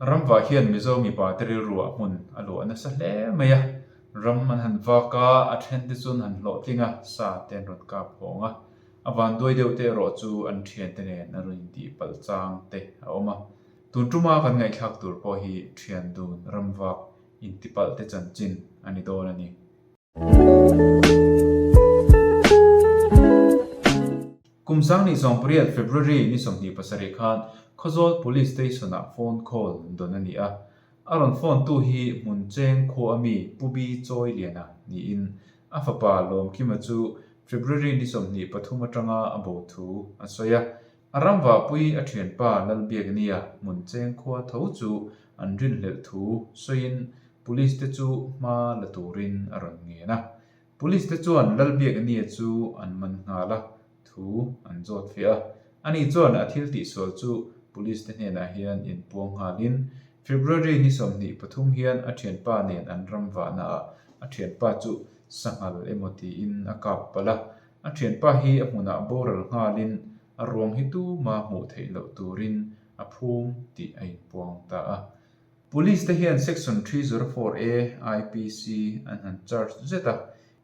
Ramvah hian Mizo mipa te rilruah hmun a luah nasa hle mai a, ram an han vak a, a then te chu an han hlawhtling a, sa te an rawn kap hawng a, a vanduai deuh te erawh chu an thiante nen an rawn intih palh chang te a awm a. Tun tuma kan ngaihthlak tur pawh hi thian dun ramvak intipalh te chanchin a ni dawn a ni. Kum Sangni 18 February ni 27 khan Khawzawl Police Station-ah phone call dawn a ni a. A rawn phone tu hi hmun cheng khua ami Pu Bi Chawi Liana niin a fapa Lawmkima chu February ni 23 atanga a bo thu a sawi a. A ramvahpui a thianpa Lalbiaknia hmun cheng khua tho chu an rinhlelh thu sawiin Police te chu hma la turin a rawn ngen a. Police te chuan Lalbiaknia chu an man nghal a, thu an zawt fiah a. Ani chuan a thil tihsual chu Police te hnenah hian inpuang nghalin February ni 23 hian a thianpa nen an ram vahnaah a thianpa chu sanghal emaw tiin a kap palh a. A thianpa hi a hmunah boral nghalin a ruang hi tuma hmuh theih loh turin a phum tih a inpuang ta a. Police te hian Section 304 A IPC an han charge zet a,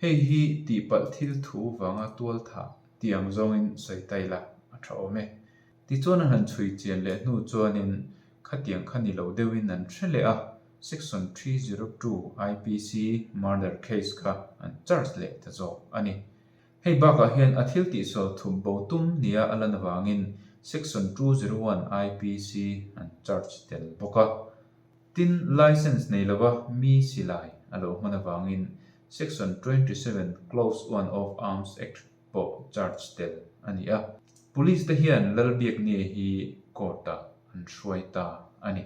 hei hi tihpalh thil thu vanga tual thah tih ang zawngin sawi ta ila a tha awm e. Tichuan an han chhui chian leh hnu chuanin khatiang kha ni lo deuhin an hre leh a, Section 302 IPC murder case kha an charge leh ta zawk a ni. Hei bakah hian a thil tihsual thup bo tum nia a lan avangin Section 201 IPC an charge tel bawk a. Tin, licence nei lova mi silai a lo hman avangin Section 27 Clause 1 of Arms Act pawh charge tel a ni a. Police te hian Lalbiaknie hi court-ah an hruai ta a ni.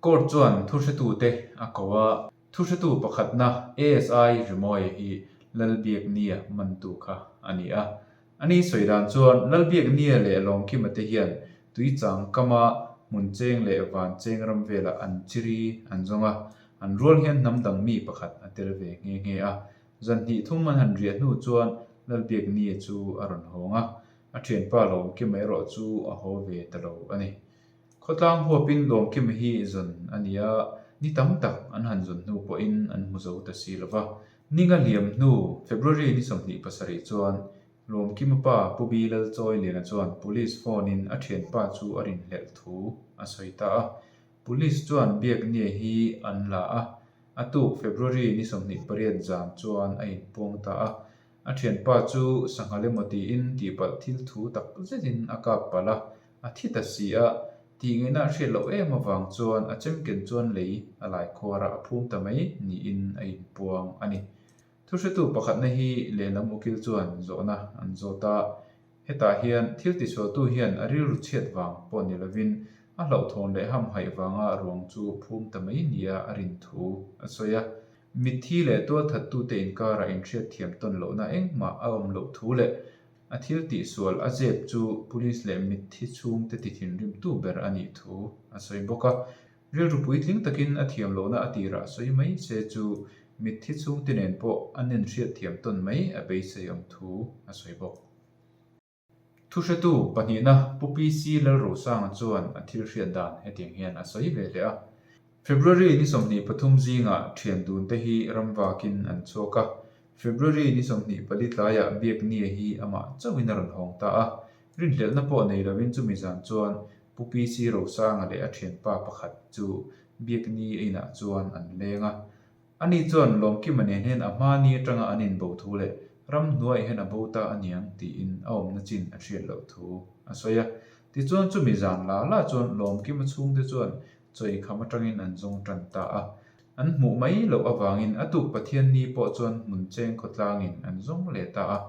Court chuan thuhretute a ko a, thuhretu pakhatna ASI Rimawi hi Lalbiaknia mantu kha a ni a. Ani sawi dan chuan Lalbiaknia leh Lawmkima te hian Tuichang kama hmun cheng leh van cheng ram velah an chiri an zawng a, an rual hian hnam dang mi pakhat a tel ve nghe nghe a. Zan hnih thum an han riah hnu chuan Lalbiaknia chu a rawn hawng a, a thianpa Lawmkima erawh chu a haw ve ta lo a ni. Khawtlang huapin Lawmkima hi zawn a ni a, ni tam tak an han zawn hnu pawhin an hmu zo ta si lo va. Ninga liam hnu February ni 27 chuan Lawmkima pa Pu Bi Lalchawi Liana chuan Police phone-in a thianpa chu a rinhlelh thu a sawi ta a. Police chuan Biaknia hi an la a, a tuk February ni 28 zan chuan a inpuang ta a. A thianpa chu sanghal emaw tiin tihpalh thil thu tak zetin a kap palh a, A thi ta si a, tih ngaihna a hriat loh em avang chuan a chemken chuan lei a lai khuar a, a phum ta mai niin a inpuang a ni. Thuhretu pakhatna hi lehlam ukil chuan zawhna an zawt a, hetah hian thil tisualtu hian a rilru chhiat vang pawh ni lovin a hlauhthawn leh hamhaih vanga ruang chu phum ta mai nia a rin thu a sawi a. Mitthi leh tualthattute inkarah inhriatthiam tawn lohna engmah a awm loh thu leh A thil tihsual a zep chu police leh mitthi chhungte ti thinrimtu ber a nih thu a sawi bawk a. Rilru puitling takin a thiam lohna a tirah sawi mai se chu mitthi chhungte nen pawh an inhriatthiam tawn mai a beisei awm thu a sawi bawk. Thuhretu pahnihna Pu PC Lalrosanga chuan a thil hriat dan hetiang hian a sawi ve leh a. February ni 23 zingah thian dunte hi ramvakin an chhuak a, February ni 24 tlaiah Biaknia hi amah chauhin a rawn hawng ta a, rinhlelhna pawh nei lovin chumi zan chuan Pu PC Rosanga leh a thianpa pakhat chu Biakni a inah chuan an leng a. Ani chuan Lawmkima nen hian a hma ni atanga an inbo thu leh ramhnuaiah hian a bo ta aniang tiin a awmna chin a hriat loh thu a sawi a. Tichuan chumi zan la la chuan Lawmkima chhungte chuan chawikham atangin an zawng tan ta a. An hmuh mai loh avangin a tuk Pathianni pawh chuan hmun cheng khawtlangin an zawng leh ta a.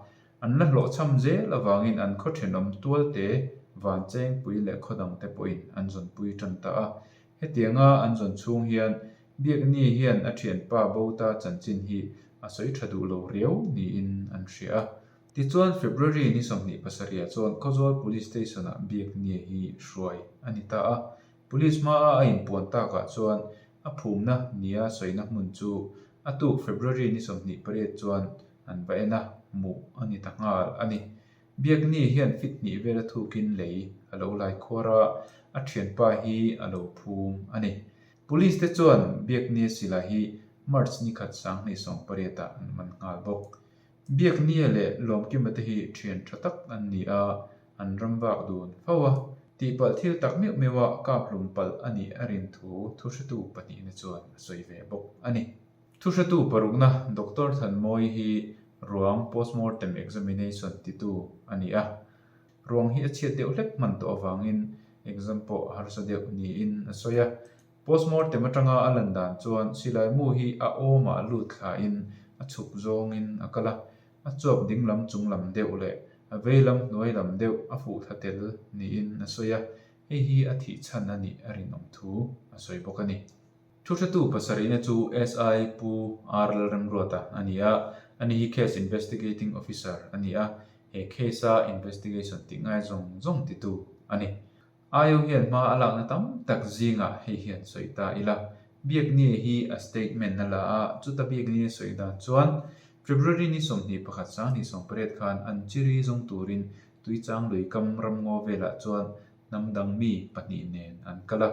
An la hlawhchham zel avangin an khaw thenawm tualte, van chengpui leh khaw dangte pawhin an zawnpui tan ta a. Hetianga an zawn chhung hian Biakni hian a thianpa Bota chanchin hi a sawi tha duh lo riau niin an hria a. Tichuan February ni 27 ah chuan Khawzawl Police Station-ah Biakni hi hruai a ni ta a. Police hmaa a inpuan takah chuan a phumna nia sawina hmun chu a tuk February ni 28 chuan an va en a, hmuh a ni ta nghal a ni. Biakni hian fit hnih vela thukin lei a lo lai khuar a, a thianpa hi a lo phum a ni. Police te chuan Biaknia silai hi March ni khat 2018 ah an man nghal bawk. Biaknia leh Lawmkima te hi thian tha tak an ni a, an ram vak dun fo a. Tihpalh thil tak meuh meuh a kap hlum palh a nih a rin thu thuhretu pahnihna chuan a sawi ve bawk a ni. Thuhretu parukna Doctor Thanmawi hi ruang postmortem examination titu a ni a. Ruang hi a chhiat deuh hlek hman tawh avangin exam pawh a harsa deuh niin a sawi a. Postmortem atanga a lan dan chuan silai mu hi a awmah lut thlain a chhuk zawngin a kal a, a chuap dinglam chunglam deuh leh a veilam hnuailam deuh a fuh thla tel niin a sawi a, hei hi a thih chhan a nih a rinawm thu a sawi bawk a ni. Thuhretu pasarihna chu SI Pu R Lalremruata a ni a, ani hi Case Investigating Officer a ni a, he case-a investigation tih ngai zawng zawng titu a ni. Aio hian hma a lakna tam tak zingah hei hian sawi ta ila. Biaknie hi a statement a la a, chuta Biaknie sawi dan chuan February ni 21 2018 khan an chiri zawng turin Tuichang lui kam ramngaw velah chuan hnam dang mi pahnih nen an kal a.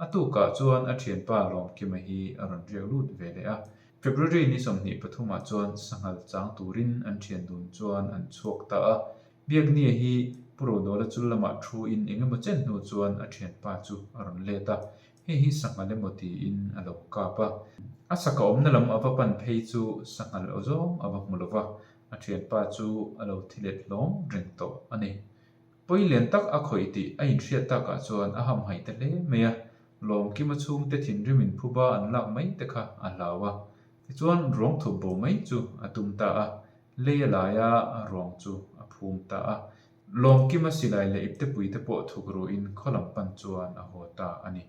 A tukah chuan a thianpa Lawmkima hi a rawn riak lut ve leh a. February ni 23 ah chuan sanghal chang turin an thian dun chuan an chhuak ta a. Biaknia hi Pu Rodawla chul lamah thu in eng emaw chen hnu chuan a thianpa chu a rawn let a, hei hi sanghal emaw tiin a lo kap a. A saka awmna lam a va pan phei chu sanghal aw zawng a va hmu lo va, a thianpa chu a lo thi let hlawm reng tawh a ni. Pawi lian tak a khawih tih a inhriat takah chuan a hamhaih ta hle mai a, Lawmkima chhungte thinrim in phuba an lak mai te kha a hlau a, tichuan ruang thup bo mai chu a tum ta a, Lei a lai a, ruang chu a phum ta a. Lawmkima silai leh iptepui te pawh thuk ruhin khaw lam pan chuan a haw ta a ni.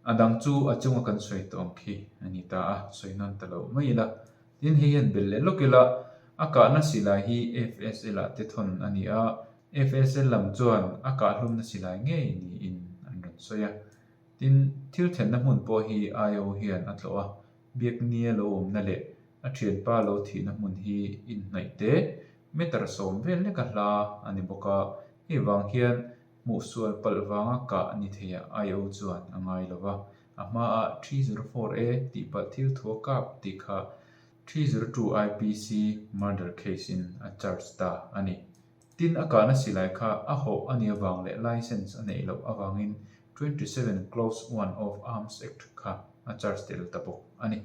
A dang chu a chunga kan sawi tawh ang khi a ni ta a, sawi nawn ta loh mai ila. Tin, hei hian belh leh lawk ila, a kahna silai hi FSL ah te thawn a ni a, FSL lam chuan a kahhlumna silai ngei niin an rawn sawi a. Tin, thil thlenna hmun pawh hi IO hian a tlawh a, Biaknia lo awmna leh a thianpa lo thihna hmun hi inhnaih te meter 10 vel leka hla a ni bawk a, hei vang hian hmuhsual palh vanga kah ni theiah IO chuan a ngai lo va, a hmaah 304 A tih palh thil thu a kap tih kha 302 IPC murder case in a charge ta a ni. Tin, a kahna silai kha a hawh a nih avang leh licence a neih loh avangin 27 clause 1 of Arms Act kha a charge tel ta bawk a ni.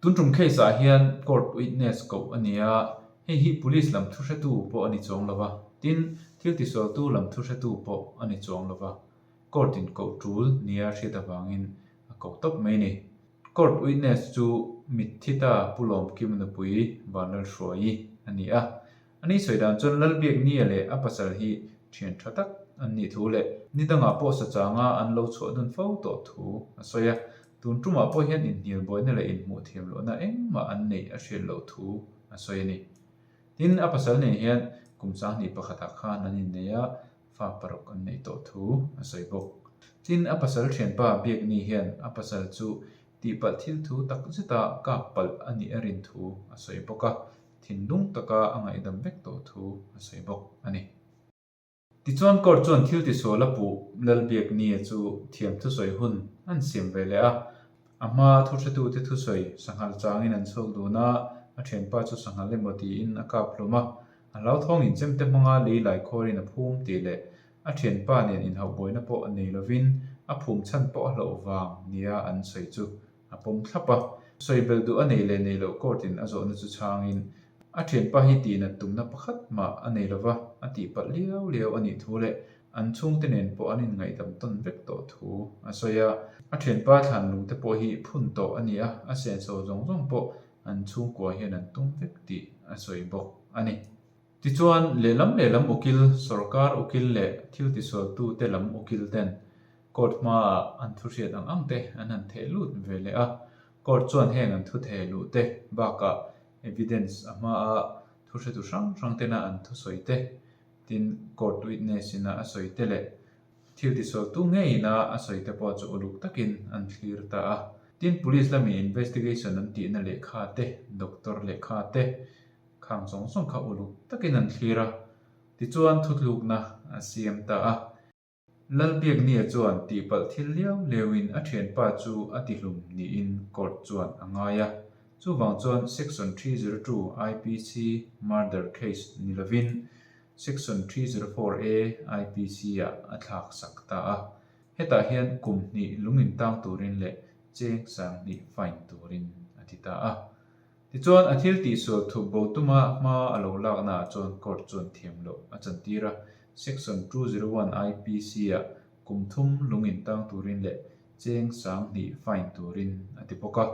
Tun tum case ah hian court witness koh a ni a, hei hi police lam thuhretu pawh a ni chuang lo va, tin, thil tisualtu lam thuhretu pawh a ni chuang lo va, court in koh tul nia hriat avangin a ko tawp mai a ni. Court witness chu mitthi ta Pu Lawmkima nupui Vanlalhruaii a ni a, A ni sawi dan chuan Lalbiaknia leh a pasal hi thian tha tak an nih thu leh ni dangah pawh sachanga an lo chhuah dun fo tawh thu a sawi a. Tun tumah pawh hian inhnial buaina leh inhmuh thiam lohna engmah an neih a hriat loh thu a sawi a ni. Tin, a pasal nen hian kum 21 ah khan an innei a, fa paruk an neih tawh thu a sawi bawk. Tin, a pasal thianpa Biakni hian a pasal chu tihpalh thil thu tak zeta kap palh a nih a rin thu a sawi bawk a. Thinlung taka a ngaihdam vek tawh thu a sawi bawk a ni. Tichuan court chuan thil tisual a puh Lalbiaknia chu thiam thusawi hun an siam ve leh a. A hma thuhretute thusawi sanghal changin an chhuak dun a, a thianpa chu sanghal emaw tiin a kap hlawm a. A hlauthawng inchemte hmanga lei lai khawrin a phum tih leh a thianpa nen inhauhbuaina pawh nei lovin a phum chhan pawh a hlauh vang nia an sawi chu A pawm thlap a, sawi belh duh a nei leh nei loh court in a zawhna chu chhangin a thianpa hi tihnat tumna pakhat mah a nei lova, a tih palh liau liau a nih thu leh an chhungte nen pawh an inngaihdam tawn vek tawh thu a sawi a. A thianpa thlan lung te pawh hi phun tawh a ni a, a senso zawng zawng pawh an chhungkua hian an tum vek tih a sawi bawk a ni. Tichuan, lehlam lehlam ukil, sorkar ukil leh thil tisualtute lam ukil ten Court hmaah an thu hriat ang ang te an han theh lut ve leh a, court chuan heng an thu theh luh te bakah evidence a hmaa thu hretu hrang hrang tena an thusawi te, tin court witness ina a sawi te leh thil tisualtu ngeiina a sawi te pawh chu uluk takin an thlir ta a. Tin police lamin investigation an tihna lehkha te, doctor lehkha te khang zawng zawng kha uluk takin an thlir a, tichuan thutlukna a siam ta a. Lalbiaknia chuan tihpalh thil liau liauin a thianpa chu a tihlum niin court chuan a ngai a. Chuvang chuan Section 302 IPC murder case ni lovin Section 304 A IPC ah a thlak sak ta a. Hetah hian kum hnih lung intang turin leh cheng 2000 fine turin a ti ta a. Tichuan, a thil tihsual thup bo tuma hma a lo laknaah chuan court chuan thiam loh a chantir a, Section 201 IPC-ah kum thum lung intang turin leh cheng 2000 fine turin a ti bawk a.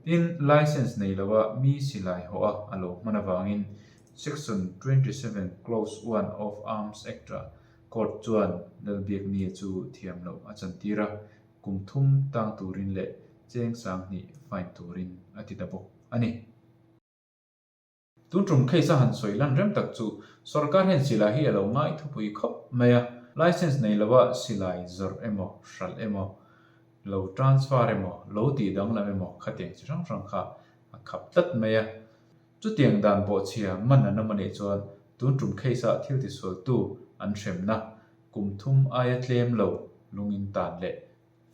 Tin, licence nei loa mi silai hawh a a lo hman avangin Section 27 Clause 1 of Arms Act-ah court chuan Lalbiaknia chu thiam loh a chantir a, kum thum tang turin leh cheng 2000 fine turin a ti ta bawk a ni. Tun tum case a han sawi lan rem tak chu sorkar hian silai hi a lo ngai thupui khawp mai a, licence nei lova silai zawrh emaw, hralh emaw, lo transfer emaw, lo tih danglam emaw khatiang chi hrang hrang kha a khap tlat mai a. Chutiang dan bawhchhia man an awm a nih chuan tun tum case-a thil tisualtu an hremna kum thum aia tlem lo lungin tan leh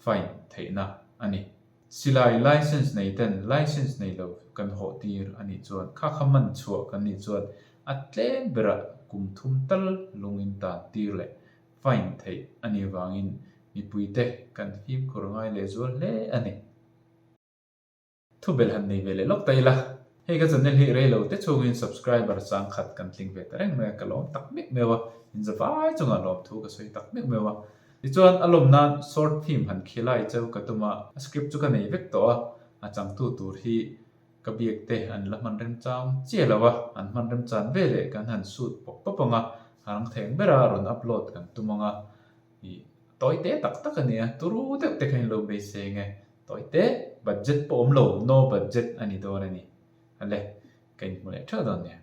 fine theihna a ni. Silai licence nei ten licence nei lo kan hawh tir a nih chuan kha kha man chhuah kan nih chuan a tlem berah kum thum tal lungin tan tir leh fine theih a nih vangin mipuite kan fimkhur ngai lehzual hle a ni. Thubel han nei ve leh lawk ta ila, hei ka channel hi rei lo te chhungin subscriber chang khat kan tling ve ta reng mai a, ka lawm tak meuh meuh a, in za vai chungah lawm thu ka sawi tak meuh meuh a. Tichuan a lawm nan short film han khilai cheu ka tum a, a script chu ka nei vek tawh a, a changtu tur hi ka biak te an la hman remchang chiah lo a, an hman remchan ve leh kan han shoot pawp pawp ang a, a rang theng bera rawn upload kan tum ang a, ih tawi te tak tak a nia, turu deuh te kha in lo beiseng e. Tawite, budget pawh awm lo, no budget a ni dawn a ni. Ale, ka inhmu leh theuh dawn nia.